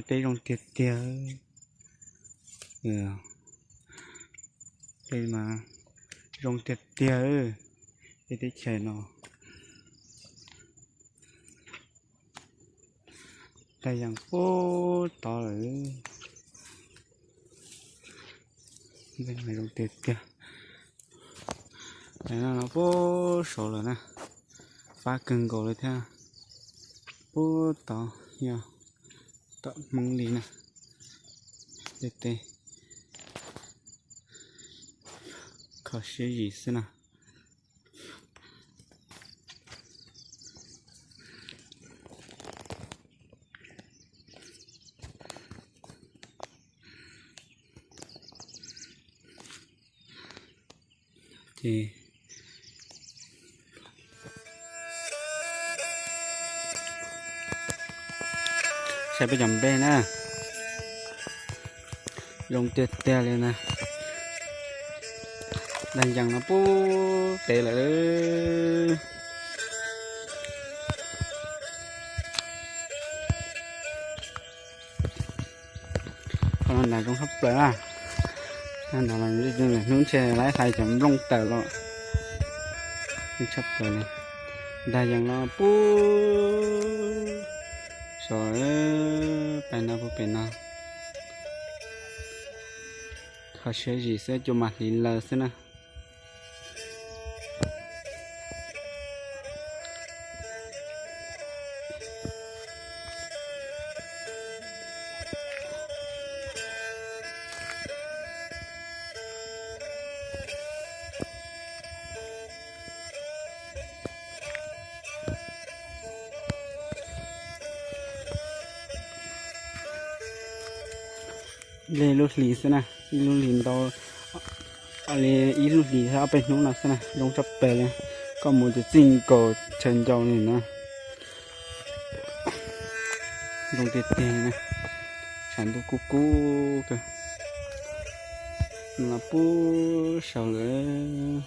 Teb zoo tiag tiag. Teb mas zoo tiag tiag. Teb teb chaws no dag yees pub tod lawm. Zoo tiag tiag. Pub saud lawm na, fab kawg nkaus li thiab. Pub tod yog tom Hmoob li na. Teb teb kho siab zim xwb na. Ces saib peb cov nplej na, zoo tiag tiag li na. Dag yees no pub pem lawm. Qhov no nas zoo tshaj plaws na. Hnub ntshe lawv hais cov nplooj tawm los zoo tshaj plaws li. Dag yees no pub saud, pais no pub pem no. Kho siab zim xwb, cua mas hliv laws xwb na. Dlej lub hli xwb na, ib lub hli ntau li, ib lub hli thiab ob peb hnub no xwb na, zoo tshaj plaws li. Koj mus ces txij nkaus chaw ncau li na. Zoo tiag tiag na, tshav ntuj kub kub kawg, no pub saud lawm.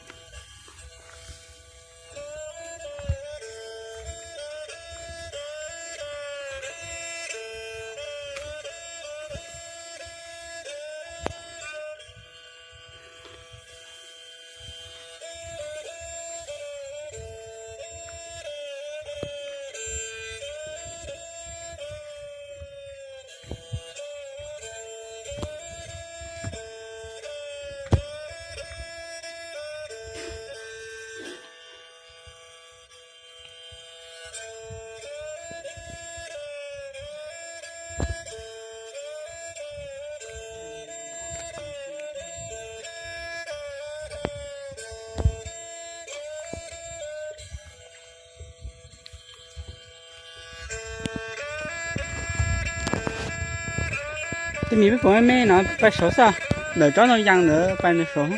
Tej mis peb puas me no pais saud xwb, ntawm tsob ntoo yas ntawd pais ntawm saud.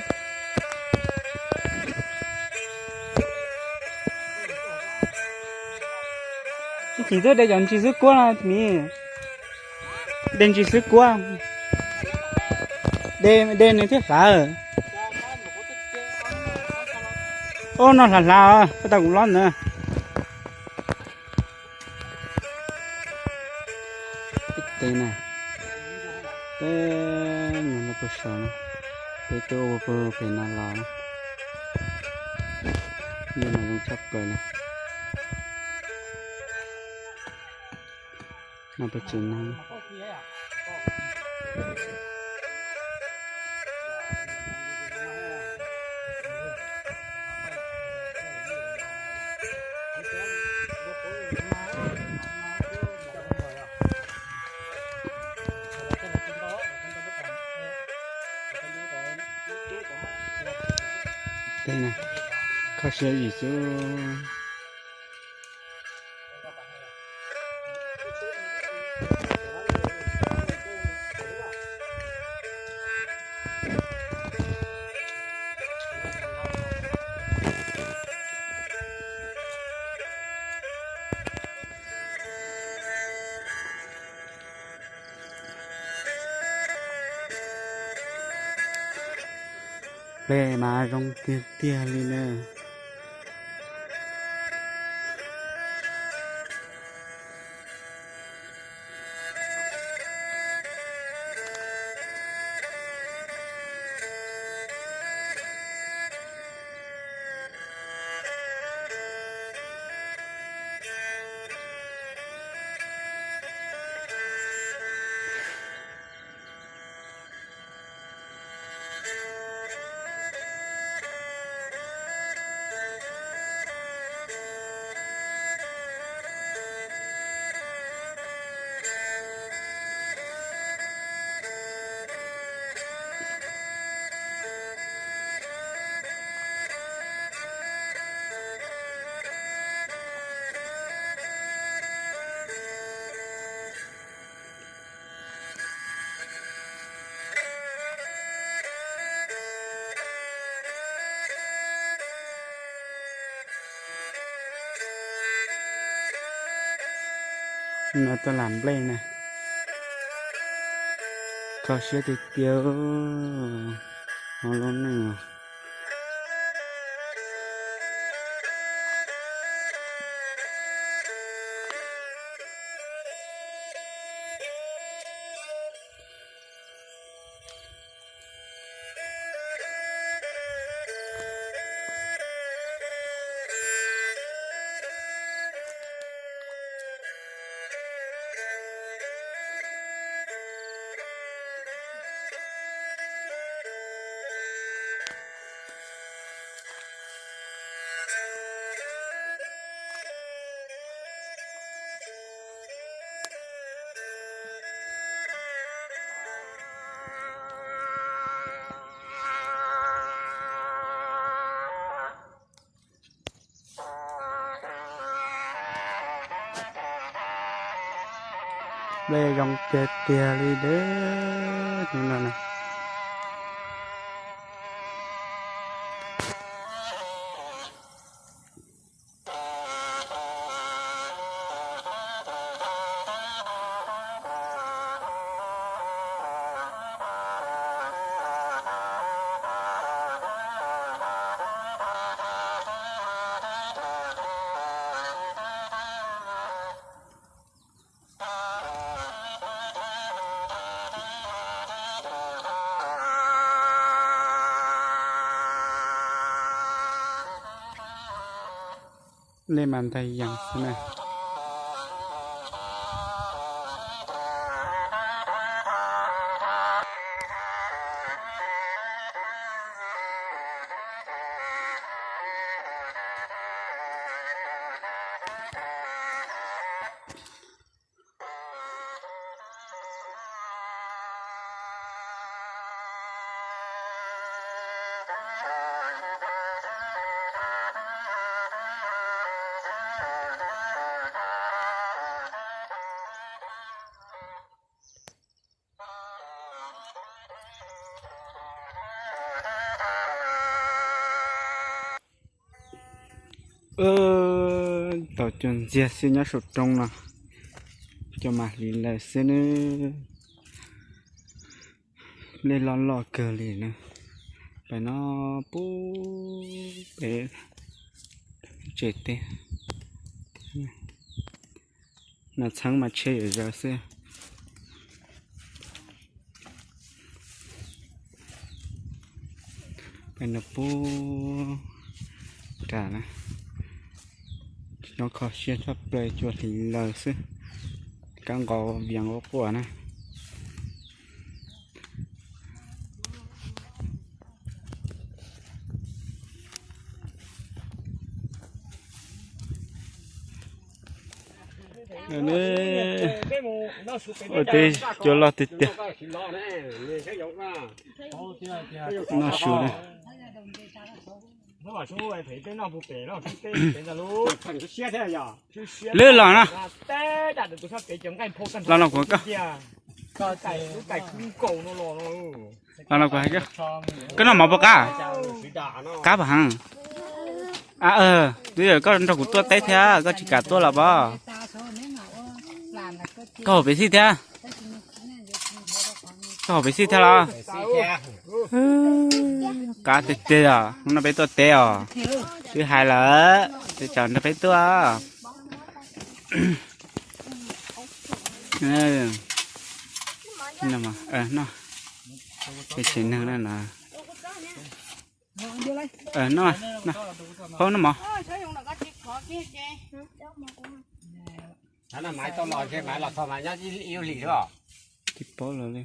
Ib chim twb de cov ntsis xwb kuab no mis, de ntsis xwb kuab, de nws thiab hlav. Ob no hlav hlav, koj tau kuv lob ntawd. Ib teg na, peb no puag saud no, peb twb ua puag pem no los, nyob no zoo tshaj plaws li. No peb tsev neeg. Kho siab zim xwb. Pem mas zoo tiag tiag li na. No tuaj lam nplej na. Kho siab tiag tiag, hauv lub neej. Nplej zoo tiag tiag li dab no na. Nplej mas ntag yees xwb na. Tau cuag ntxiag xwb nyob saum roob no, cov mas hliv lawm xwb nawb. Nplej loj loj kawg li na. Pem no pub pem tsev teb. Nas txheeb mas tsheb yuav zaws xwb. Pem no pub ras na. Tsis tau kho siab tshaj plaws, cua hliv lawm xwb. Kab nqos vias nqua quaj na. Ua teb cua loj tiag tiag. Noj su na. Lwj los na. Los no kuv, los no kuv hais koj, koj noj mov puas qab? Qab puas heev? Twb yog koj nrog kuv tuaj teb thiab koj tsis kam tuaj los pob? Koj haum pes xij thiab? Koj haum pes xij thiab los? Qab tiag tiag os, hnub no peb tuaj teb os. Twb hais lawm, twb tsav nrog peb tuaj. Peb tsev neeg na no. Paub noj mov. Tsis paub los li.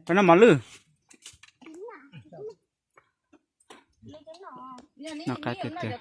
Koj noj mov lwj. Noj qab tiag tiag.